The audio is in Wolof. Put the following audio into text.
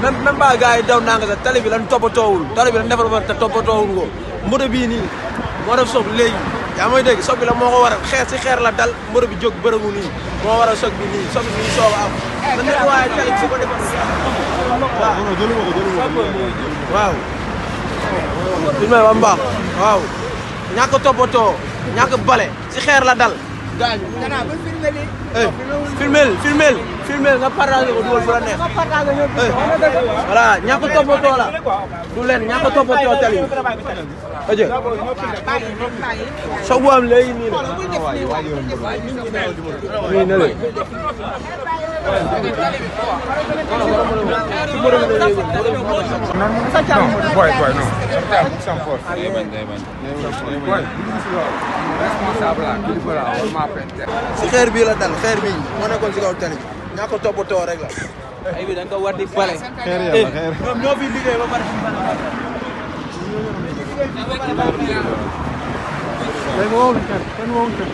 même ba gars yi daw nanga sax tali bi lan toppatoowul tali bi lan defar ba te toppatoowul ko moto bii nii moo def soog léegi yaa may dégg soog bi la moo ko waral xeer si xeer la dal moto bi jóg bërëmu nii moo waral soog bi nii soog bi nii soog a am man nag waaye tali bi su ko defar waaw filmé ba mbaax waaw ñàkk toppatoo ñàkk bale si xeer la dal gaañu filmel nga partagé ko dugal fu la neex voilà ñàkk toppatoo la du leen ñàkk toppatoo tali bi aje soog bu am léegi nii nii na leen si xeer bii la dal xeer bii moo nekkoon si kaw tali bi ñaa ko toppatoo rek la ay bi da nga ko war di bale xeer yàlla xeer ñoom ñoo fi liggéey ba pare kenn wowul kenn